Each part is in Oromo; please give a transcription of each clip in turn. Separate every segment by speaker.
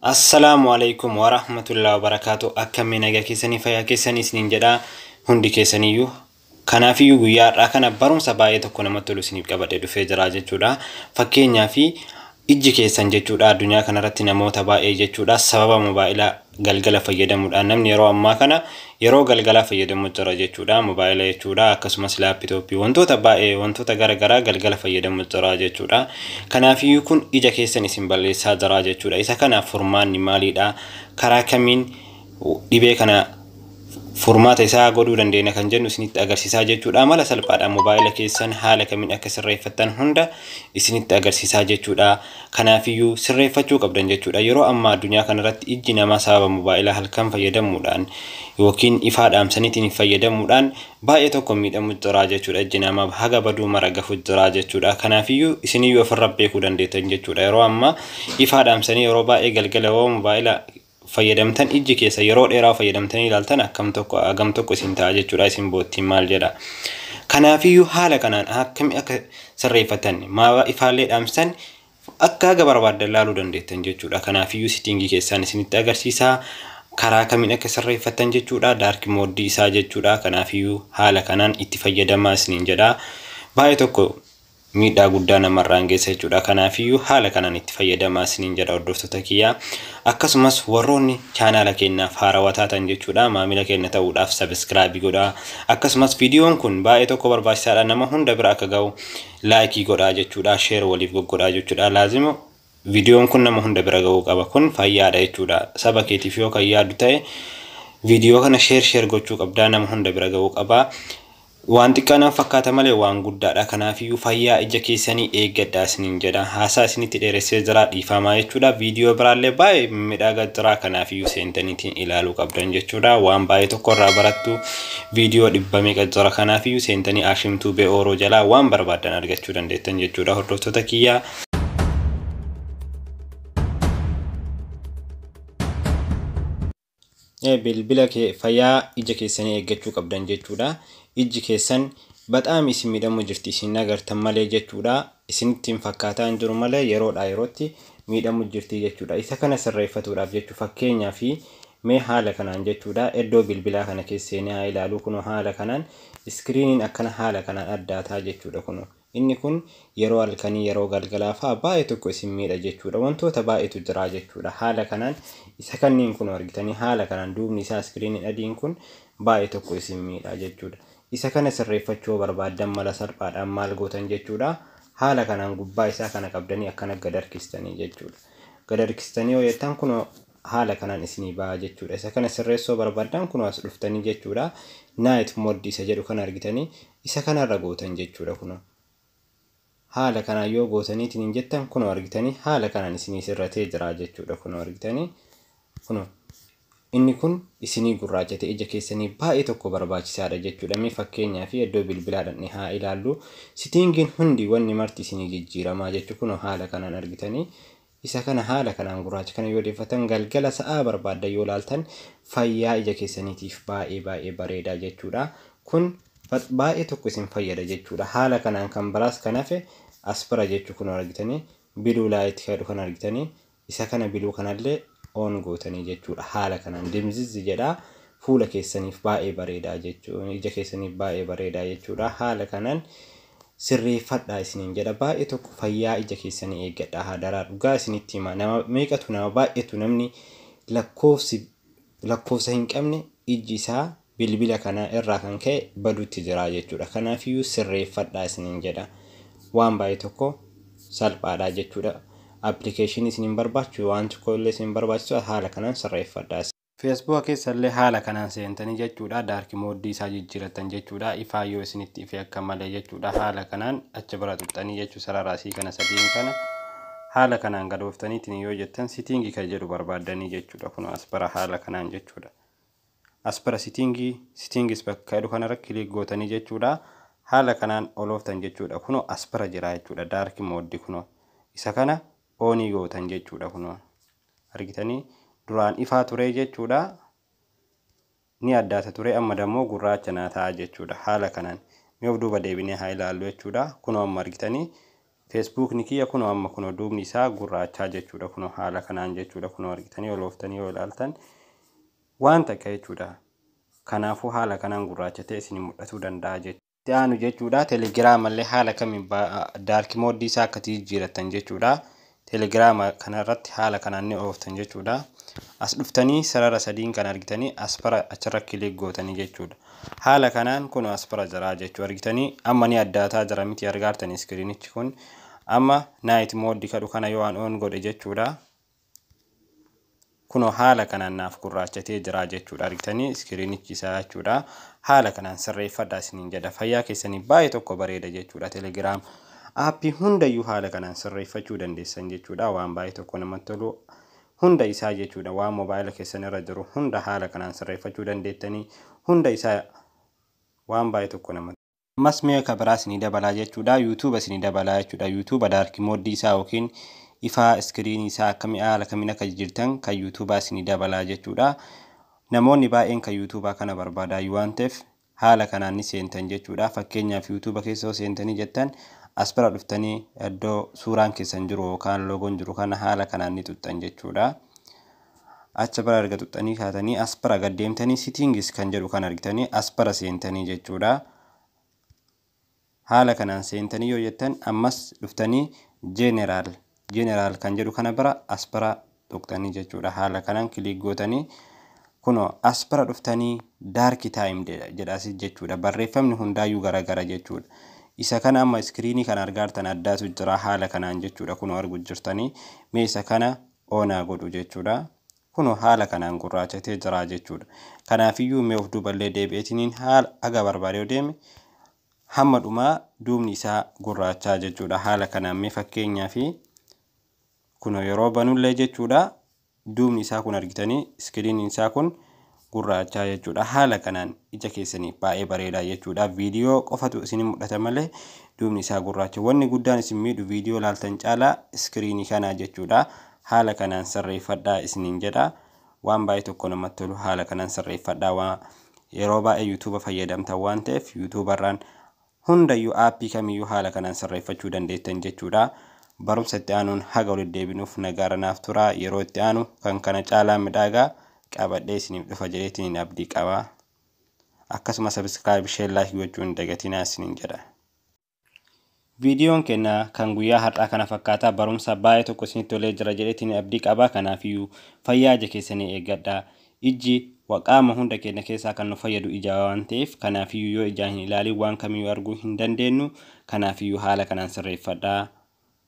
Speaker 1: Assalaamu alaikum warahmatullahi wabarakaatu. Akkamiin nagaa keessanii, fayyaa keessanii isiniin jedha hundi keessaniyyuu. Kanaafiyyuu guyyaa har'aa kana barumsa baay'ee tokko namatti tolu isiniif qabadhee dhufee jira jechuudha. Fakkeenyaaf ijji keessan jechuudha, addunyaa kanarratti namoota baay'ee jechuudha, sababa mobaayilaa galgala fayyadamuudhaan namni yeroo ammaa kana yeroo galgalaa fayyadamu jira jechuudha. Mobaayila jechuudha, akkasumas laapitooppii, wantoota baay'ee, wantoota garaagaraa galgala fayyadamu jira jechuudha. Kanaafiyyuu kun ija keessan isin balleessaa jira jechuudha. Isa kanaaf furmaanni maalidha? Karaa kamiin dhibee kana furmaata isaa godhuu dandeenya kan jennu isinitti agarsiisaa jechuudha. Mala salphaadhaan mobaayila keessan haala kamiin akka sirreeffattan hunda isinitti agarsiisaa jechuudha. Kanaafiyyuu sirreeffachuu qabdan jechuudha. Yeroo ammaa addunyaa kanarratti ijji namaa sababa mobaayilaa halkan fayyadamuudhaan yookiin ifaa dhaamsaniitiin fayyadamuudhaan baay'ee tokko miidhamu jira jechuudha. Ijji namaa haga baduu mara gafu jira jechuudha. Kanaafiyyuu isiniyyuu ofirra beekuu dandeettan jechuudha. Yeroo ammaa ifaa dhaamsanii yeroo baay'ee galgala yoo mobaayila fayyadamtan, ijji keessa yeroo dheeraa fayyadamtanii ilaaltan akkam tokko hagam tokko isin ta'a jechuudha. Isin boottiin maal jedha. Kanaafiyyuu haala kanaan akkami akka sirreeffatan, maa ifaallee dhaamsan akka haga barbaaddan laaluu dandeettan jechuudha. Kanaafiyyuu setting keessaan isinitti agarsiisaa karaa kamiin akka sirreeffatan jechuudha. Dark mode isaa jechuudha. Kanaafiyyuu haala kanaan itti fayyadamaa isiniin jedha. Baay'ee tokko miidhaa guddaa namarraan geessa jechuudha. Kanaafiyyuu haala kanaan itti fayyadamaa isiniin jedha, hordoftoota kiyyaa. Akkasumas warroonni chaanaala keenyaaf haarawaa taatan jechuudha, maamila keenya ta'uudhaaf subscribe godhaa. Akkasumas viidiyoon kun baay'ee tokko barbaachisaadha, nama hunda bira akka ga'u like godhaa jechuudha. Share waliif goggodhaa jechuudha. Laazima viidiyoon kun nama hunda bira ga'uu qaba. Kun fayyaadha jechuudha. Saba keetiif yoo kan yaaddu ta'e viidiyoo kana share share gochuu qabdaa, nama hunda bira ga'uu qaba. Waan xiqqaa nama fakkaata malee waan guddaadha. Kanaafiyyuu fayyaa ija keessanii eeggadhaa isiniin jedha. Haasaa isinitti dheeressee jira, dhiifamaa jechuudha. Viidiyoo biraallee baay'ee miidhagaa jira. Kanaafiyyuu seentaniitiin ilaaluu qabdan jechuudha. Waan baay'ee tokko irraa barattu, viidiyoo dhibba meeqa jira. Kanaafiyyuu seentanii Ashimtuu Be'ooroo jalaa waan barbaaddan argachuu dandeettan jechuudha, hordoftoota kiyyaa. Bilbila kee fayyaa ija keessanii eeggachuu qabdan jechuudha. Ijji keessan baxaam isin miidhamu jirti, isin agartan malee jechuudha. Isinitti hin fakkaataa hin jiru malee yeroodhaa yerootti miidhamu jirti jechuudha. Isa kana sirreeffatuudhaaf jechuu, fakkeenyaa fi mee haala kanaan jechuudha. Iddoo bilbilaa kana keessa seenee haa ilaalu. Kunoo haala kanaan iskiriiniin akkana haala kanaan addaataa jechuudha kunoo. Inni kun yeroo halkanii, yeroo galgalaa fa'aa baay'ee tokko isin miidha jechuudha. Wantoota baay'eetu jira jechuudha. Haala kanaan isa kanneen kun argitanii, haala kanaan duubni isaa iskiriiniin adiin kun baay'ee tokko isin miidha jechuudha. Isa kana sirreeffachuu barbaaddan mala salphaadhaan maal gootan jechuudha. Haala kanaan gubbaa isaa kana qabdanii akkana gad harkistanii jechuudha. Gad harkistanii yoo jettan kun haala kanaan isinii ba'a jechuudha. Isa kana sirreessuu barbaaddan kun as dhuftanii jechuudha. Night mode isa jedhu kana argitanii isa kanarra gootan jechuudha kunoo. Haala kanaan yoo gootaniitiin hin jettan, kunoo argitanii, haala kanaan isinii sirratee jira jechuudha. Kunoo argitanii, kunoo inni kun isinii gurraachate, ija keessanii baay'ee tokko barbaachisaadha jechuudha. Mee fakkeenyaa fi iddoo bilbilaa dhaqnee haa ilaallu. Settingiin hundi wanni marti isinii jijjiiramaa jechuudha. Kunoo haala kanaan argitanii, isa kana haala kanaan gurraacha kana yoo deeffatan, galgala sa'aa barbaaddan yoo ilaaltan fayyaa ija keessaniitiif baay'ee baay'ee bareedaa jechuudha. Kun baay'ee tokko isin fayyada jechuudha. Haala kanaan kan biraas kan hafe as bira jechuu, kun argitanii, blue light jedhu kan argitanii, isa kana blue kanallee on gootanii jechuudha. Haala kanaan dimzizzi jedhaa, fuula keessaniif baay'ee bareedaa jechuudha. Ija keessaniif baay'ee bareedaa jechuudha. Haala kanaan sirreeffadhaa isiniin jedha. Baay'ee tokko fayyaa ija keessanii eeggadhaa, hadaraa dhugaa isinitti hima. Nama meeqatu, nama baay'eetu, namni lakkoofsa hin qabne ijji isaa bilbila kana irraa kan ka'e baduutti jira jechuudha. Kanaafiyyuu sirreeffadhaa isiniin jedha. Waan baay'ee tokko salphaadha jechuudha. Appilikeeshinii isiniin barbaachisu, waan tokko illee isin barbaachisu, haala kanaan sirreeffadhaa. Feesbuuka keessallee haala kanaan seentanii jechuudha. Dark mode isaa jijjiiratan jechuudha. Ifaa yoo isinitti ife akka malee jechuudha. Haala kanaan achi bira tuqxanii jechuu, sarara asii kana sadiin kana haala kanaan gad ooftaniitiin yoo jettan, setting kan jedhu barbaaddanii jechuudha. Kun as bira haala kanaan jechuudha. As bira setting, settings bakka jedhu kanarra click gootanii jechuudha. Haala kanaan ol ooftan jechuudha. Kunoo as bira jira jechuudha. Dark mode kunoo isa kana on gootan jechuudha. Kunoo argitanii, duraan ifaa ture jechuudha. Ni addaata ture, amma dammoo gurraacha naa ta'a jechuudha. Haala kanaan mee of duuba deebinee haa ilaallu jechuudha. Kunoo amma argitanii, Feesbuukni kiyya kunoo amma kunoo duubni isaa gurraachaa jechuudha. Kunoo haala kanaan jechuudha. Kunoo argitanii ol ooftanii yoo ilaaltan waan takka jechuudha. Kanaafuu haala kanaan gurraachatee isin mul'atuu danda'a jechuudha. Itti aanu jechuudha, teelegiraamallee haala kamiin dark mode isaa akkatti jijjiirattan jechuudha. Teelegiraama kanarratti haala kanaan ni ooftan jechuudha. As dhuftanii sarara sadiin kan argitanii as bara achirra click gootanii jechuudha. Haala kanaan kun as bara jira jechuu argitanii amma ni addaataa jira miti argaartanii iskiriinichi kun amma night mode kadhu kana yoo an on godhe jechuudha. Kunoo haala kanaan naaf gurraachatee jira jechuudha argitanii iskiriinichi isaa jechuudha. Haala kanaan sirreeffadhaa isiniin jedha, fayyaa keessanii baay'ee tokko bareeda jechuudha. Teelegiraam aappii hundayyuu haala kanaan sirreeffachuu dandeessan jechuudha. Waan baay'ee tokko namatti tolu hunda isaa jechuudha. Waan moobaayila keessan irra jiru hunda haala kanaan sirreeffachuu dandeettanii hunda isaa waan baay'ee tokko namatti. Ammas mi'a kan biraa isinii dabalaa jechuudha. Yuutuuba isinii dabalaa jechuudha. Yuutuuba dark mode isaa yookiin ifaa iskiriinii isaa akkamii haala kamiin akka jijjiirtan kan yuutuubaa isinii dabalaa jechuudha. Namoonni baay'een kan yuutuubaa kana barbaadaa waan ta'eef haala kanaan ni seentan jechuudha. Fakkeenyaaf, yuutuuba keessa yoo seentanii jettan as bira dhuftanii iddoo suuraan keessan jiru yookaan loogoon jiru kana haala kanaan ni xuxxan jechuudha. Acha bira erga xuxxanii kaatanii as bira gad deemtanii settings kan jedhu kan argitanii as bira seentanii jechuudha. Haala kanaan seentanii yoo jettan ammas dhuftanii general kan jedhu kana bira as bira tuqxanii jechuudha. Haala kanaan click gootanii kunoo as bira dhuftanii dark theme jedhaas jechuudha. Barreeffamni hundaayyuu garagara jechuudha. Isa kana amma iskiriinii kana argaartan addaatu jira haala kanaan jechuudha. Kunoo argu jirtanii mee isa kana on godhu jechuudha. Kunoo haala kanaan gurraachatee jira jechuudha. Kanaafiyyuu mee of duuballee deebi'eetiniin haala aga barbaade yoo deeme hamma dhumaa duubni isaa gurraachaa jechuudha. Haala kanaan mee fakkeenyaa fi kunoo yeroo banullee jechuudha, duubni isaa kun argitanii iskiriiniin isaa kun gurraachaa jechuudha. Haala kanaan ija keessanii baay'ee bareedaa jechuudha. Viidiyoo qofatu isin mul'ata malee duubni isaa gurraacha. Wanni guddaan isin miidhu viidiyoo laaltan caalaa iskiriinii kanaa jechuudha. Haala kanaan sirreeffadhaa isiniin jedha. Waan baay'ee tokko namatti tolu haala kanaan sirreeffadhaa. Waan yeroo baay'ee yuutuuba fayyadamtan waan ta'eef yuutuubarraan hundayyuu aappii kamiyyuu haala kanaan sirreeffachuu dandeettan jechuudha. Barumsa itti aanuun haga walitti deebinuuf nagaara naaf tura. Yeroo itti aanu kan kana caalaa midhaagaa qabadhee isiniif dhufa jedheetiin abdii qaba. Akkasuma subscribe, share, like gochuun dagatinaa isiniin jedha. Viidiyoon keenya kan guyyaa har'aa kana fakkaataa, barumsa baay'ee tokko isinitti tolee jira jedheetiin abdii qaba. Kanaafiyyuu fayyaa ija keessanii eeggadhaa. Ijji qaama hunda keenya keessaa kan nu fayyadu ija waan ta'eef, kanaafiyyuu yoo ijaan hin ilaalin waan kamiyyuu arguu hin dandeenyu. Kanaafiyyuu haala kanaan sirreeffadhaa.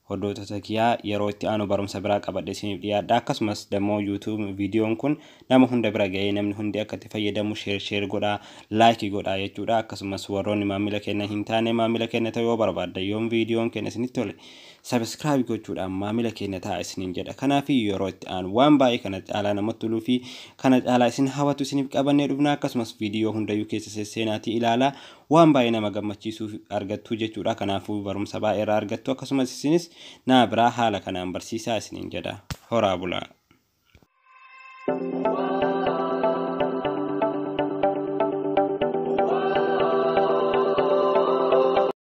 Speaker 1: Hordoftoota kiyyaa, yeroo itti aanu barumsa biraa qabadhe isiniif dhiyaadha. Akkasumas dammoo YouTube viidiyoon kun nama hunda bira ga'ee namni hundi akka itti fayyadamu share share godhaa, like godhaa jechuudha. Akkasumas warroonni maamila keenya hin taane maamila keenya ta'uu yoo barbaadda, yoon viidiyoon keenya isinitti tole subscribe gochuudhaan maamila keenya ta'a isiniin jedha. Kanaaf yeroo itti aanu waan baay'ee kana caalaa namatti toluu fi kana caalaa isin hawwatu isiniif qabannee dhufna. Akkasumas viidiyoo hundayyuu keessa seenaatii ilaalaa, waan baay'ee nama gammachiisuu argattu jechuudha. Kanaafuu barumsa baay'ee irraa argattu. Akkasumas isinis naa biraa haala kanaan barsiisaa isiniin jedha. Horaa bulaa.